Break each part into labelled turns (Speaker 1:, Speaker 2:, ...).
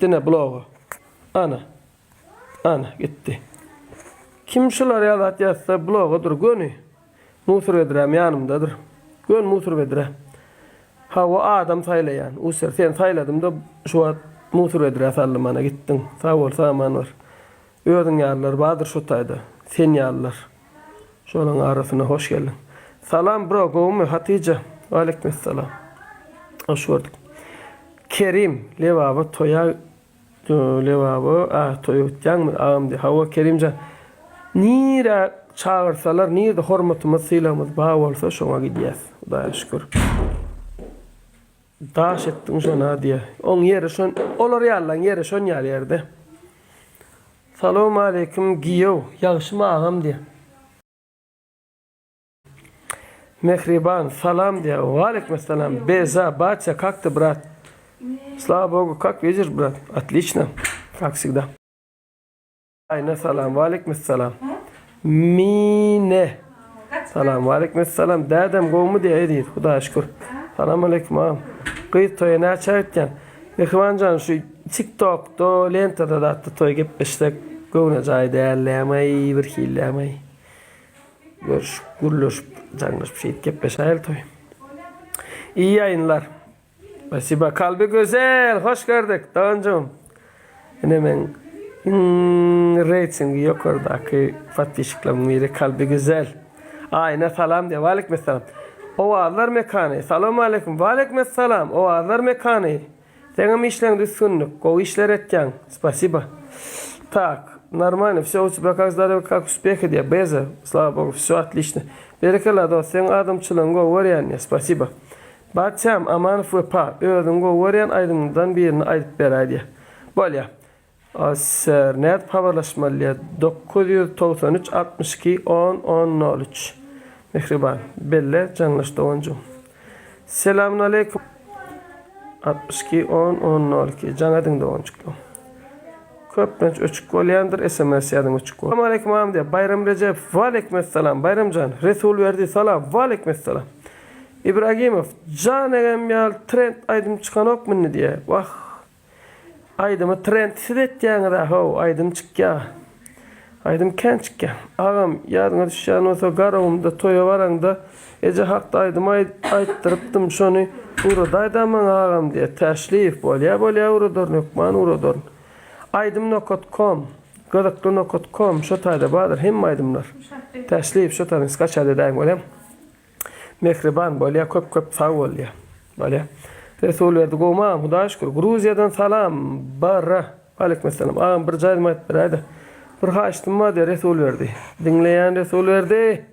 Speaker 1: Gitdi ine bloga. Ana. Ana gitdi. Kim şular ýaly zat ýazsa bloga dur göni. Musur Bedräm ýanymdadyr. Göni Musur Bedre. Hawa adam saýlaýan. User seni saýladym-da şu wagt Musur Bedrä saldym ana gitdiň. Sag bol saman bar. Özüň ýalylar bardyr şo taýda. Sen ýalylar. Şolaň arasyna hoş geldiň. Salam bro gowumy Hatyja. Waleýkimessalam. Hoş gördük. Kerim Lebaba toýa Lebaba a toýa gitýäňmi agam diýýär. Hawa Kerimjan. Nirä çagyrsalar nirde hormatymyz sylagymyz bar bolsa şoňa gidýäs. Hudaýa şükür. Daş etdiň şona diýýär. Oň ýeri şon olar ýalylaň ýeri şon ýaly ýerde. Salowmaleýkim giýew, ýagşymy agam diýýär. Mehriban, salam diýýär. Waleýkimessalam. Beza, batya, kak ty brat? Slava Bogu, kak widiş brat? Otliçno, kak wsegda. Aýna salam waleýkimessalam. Mine. Salam waleýkimessalam. Dädem gowmy diýýär eziz. Hudaýa şükür. Salam aleýkum agam. Gyz toýa näçä gitýäň? Mähriban jan şu TikTokda, lentada zatda toý gepleşsek göwne jaý dällämaý bir hillämaý. Görüşüp, gürleşip, jaňlaşyp şeýdip gepleşäýeli toý. Iyi ýaýynlar. Spasiba Kalby Gözel hoş gördük doganjygym. Ine meň iň reýtingi ýokardaky podpisçiklerimiň biri Kalby Güzel. Aýna salam diýýär. Waleýkim essalam. Owazlar mekany. Salam aleýkum. Waleýkim essalam. Owazlar mekany. Seňem işleňde üstünlik. Gowy işler etýäň. Spasiba. Tak, normalno, все у тебя как здоровье, как успехи diýýär. Beza, слава богу, все отлично. Berekella dost, seň adamçylygyňy gowy görýän diýýär. Spasiba. Batjam, Amanow Wepa, özüň gowy görýän aýdymyňdan birini aýdyp beräý diýýär. Bolýa. Sir, nädip habarlaşmaly diýýär. 993 62 10 10 nol üç. Mähriban, belle, jaňlaş doganjygym. Selamünaleýkum. 62 10 10 nol iki. Jaň ediň doganjyklarym. Köplenç öçük bolýandyr, sms ýazyň öçük bol. Salam agam diýýär. Baýram Rejepow, Waleýkimessalam, Baýramjan. Resulberdi, salam, Waleýkimessalam. Ibragimow, Jan egem ýaly trend aýdym çykanokmy indi diýýär. Wah. Aýdymy trend siz etýäňiz-ä how, aýdym çykýa. Aýdym kän çykýa. Agam, ýadyňa düşýän bolsa Garagumda toýa baraňda eje hakda aýdym aýtdyrypdym, şony ugradaýda maňa agam diýýär. Täşliýew, Bolýa, bolýa ugradaryn, hökman ugradaryn. Aýdym nokat kom, gyzykly nokat kom şo taýda bardyr hemme aýdymlar. Täşliýew şo taýdan skaçat edäýiň bolýamy? Mähriban bolýa köp köp sag bolýa. Bolýa. Resulberdi gowmy agam hudaýa şükür. Gruziýadan salam bara. Aleykümselam. Agam bir jaýdym aýdyp beräýdä. Bir haýyştym bar diýä Resulberdi. Diňleýän Resulberdi.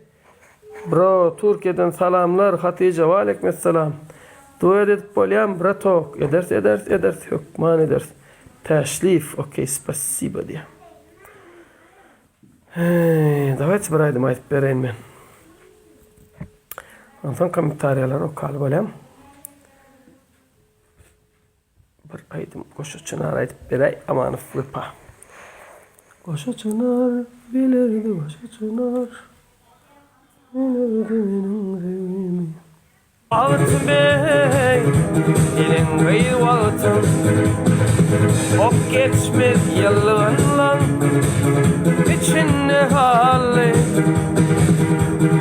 Speaker 1: Bro Türkiýeden salamlar Hatyja waleykümselam. Duet edip bolýamy bratok. Ederis ederis ederis hökman ederis. Täşliýew okey spasiba diýä. Heý, dawayçy bir aýdym aýdyp bereýin men. Onsoň kommentariýalary okaly bolýam. Bir aýdym Goşa çynar aýdyp beräý Amanow Wepa. Goşa çynar bilerdi goşa çynar. Bilerdi meniň söýgimi. Wagtym eý, seniň gyz wagtyň Ok geçmez ýylgynlaň içinde hally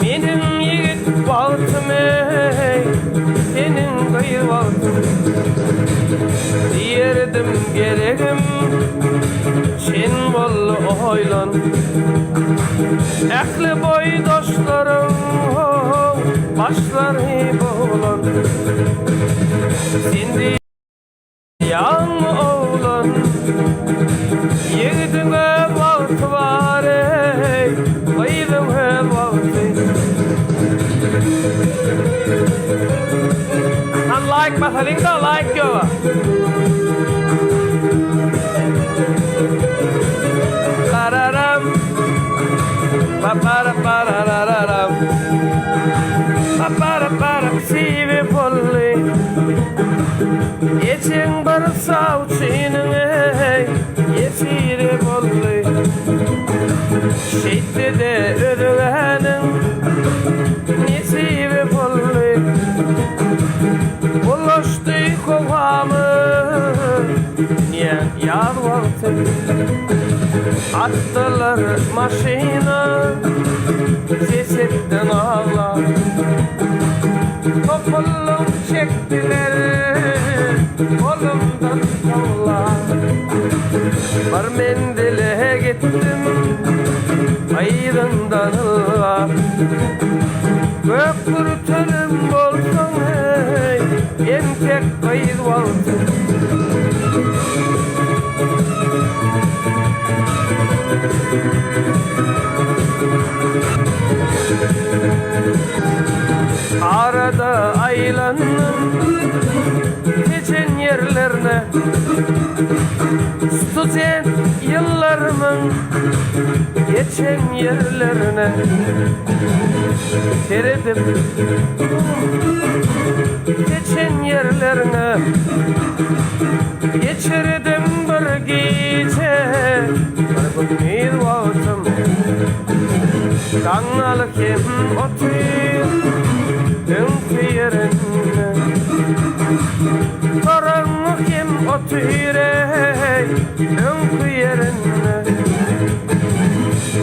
Speaker 1: Meniň ýigit wagtym eý, seniň gyz wagtyň Diýerdim geregim, çen boldy oýlan. Ähli boýdaşlaryň başlary boglan. Sen diýýäňmi oglan, Ýigidiň öz wagty bar eý, gyzyň öz wagty. Han laýk basalyňda laýk ýoga. Pararam Papara pararararam Papara para Sibi boldy Ejeň bir sawçynyň eý Ýesiri boldy Şeýtdi-de özgäniň Nesibi boldy Bulaşdy. Ýaz wagty atdylar maşyna, Ses etdiň aglap. Topulluk çekdiler golumdan towlap. Bir menzile gitdim yzyňdan ylgap. Gök kürtülüm bolsaň eý, entek gyz wagtyň. Arada aýlandym Tejen ýerlerine. Student ýyllarymyň geçen ýerlerine seredip Geçen ýerlerine geçirdim bir gije, bir gündiz wagtym. Daňňaly hem otyr öňki ýerinde. Toraňňy hem otyr eý öňki ýerinde.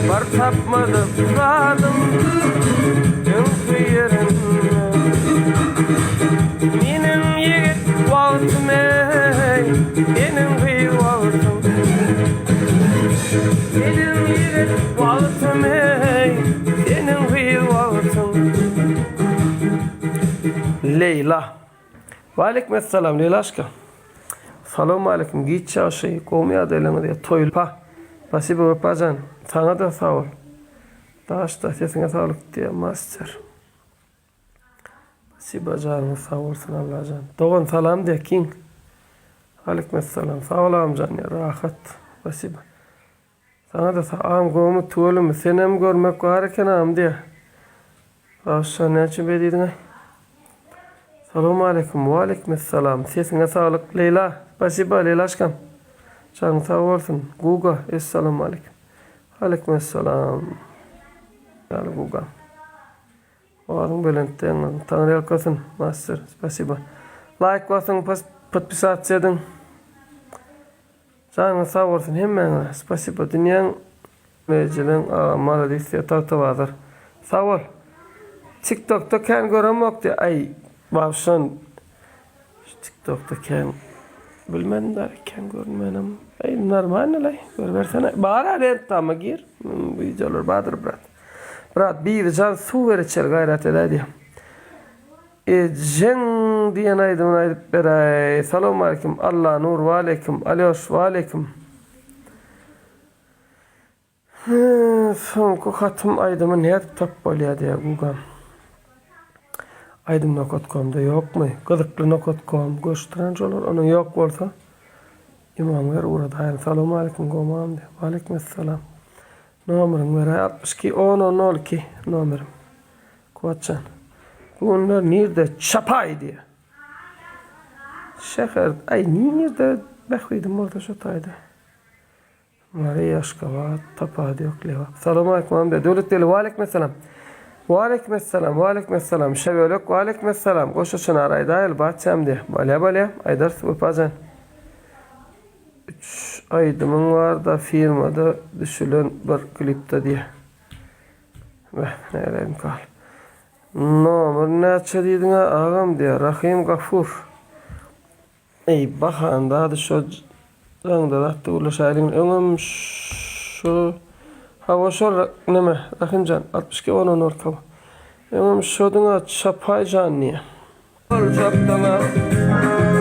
Speaker 1: Bir tapmadyk zadym öňki ýerinde. Meniň ýigit wagtym eý, seniň gyz wagtyň. Meniň ýigit wagtym eý, seniň gyz wagtyň. Leýla. Waleýkim essalam Leýlaşka. Salowmaleýkim giç ýagşy gowmy ýagdaýlaryňyz ýa toý pa. Spasibo Wepajan saňada sag bol. Daşda sesiňe saglyk diýýär master. Spasibo janyňyz sag bolsun Allajan. Dogan salam diýýär king. Aleýkum essalam sag bol agamjan ýa rahat. Spasibo. Saňa-da sag agam gowmy tüweleme senem görmek bar eken agam diýä. Bagşyjan näme üçin beý diýdiňaý. Salowmaleýkim waleýkimessalam sesiňe saglyk Leýla spasiba Leýlaşkam janyň sag bolsun Guga essalawmaleýkim Aleýkimessalam Ýaly Gugam Owazyň belentde ýaňlansyn Taňryýalkasyn master spasiba Laýk basyň podpisasiýa ediň. Janyňyz sag bolsun hemmäňize spasiba dünýäň Mejeleň agam maladis diýýär Tagtabazar sag bol Tik tokda kän göremok diýýär aý bagşan şu tik tokda kän bilmedim däl kän görünmenem aý normalnylaý görübersene bar a lentama gir wideolar bardyr brat brat Bibijan suw ber içeri gaýrat edäý diýýär. Ejeň diýen aýdymyny aýdyp beräý. Salowmaleýkim Allanur waleýkim Alýoş waleýkim. Soňky hatym aýdymy nädip tap bolýa diýýär Gugam. Aýdym nokat komda ýokmy? Gyzykly nokat kom göçdüren şolar onuň ýok bolsa Imam ber ugradaýyn. Salowmaleýkim Gomam diýýär. Waleýkim essalam. Nomeriňi beräý 62 10 10 02 nomerim. Kuwatjan. Bu günler nirde çapaý diýýär. Şäher, aý nirde bähbidim bolsa şo taýda. Mary, Aşgabat, tapawudy ýok Lebap. Salowmaleýkim Ambe. Döwlet Beli Waleýkim essalam. Waleýkim essalam, waleýkim essalam. Şebelek waleýkim essalam. Goşa çynar aýdaýyl batjam diýýär. Bolýa bolýa, aýdarys Wepajan. Üç aýdymyň bar-da firmada düşülen bir klipde diýýär. Beh, näleýin kal. Nomer näçe diýdiň-ä agam diýýär. Rahym Gafur. Eý, bahan zady şo jaňda zatda gürleşäýeliň. Öňem şu Hawa şol neme Rahymjan 62 10 10 hawa. Öňem şoduň-a Çapaý jan diýýär. Boljak saňa.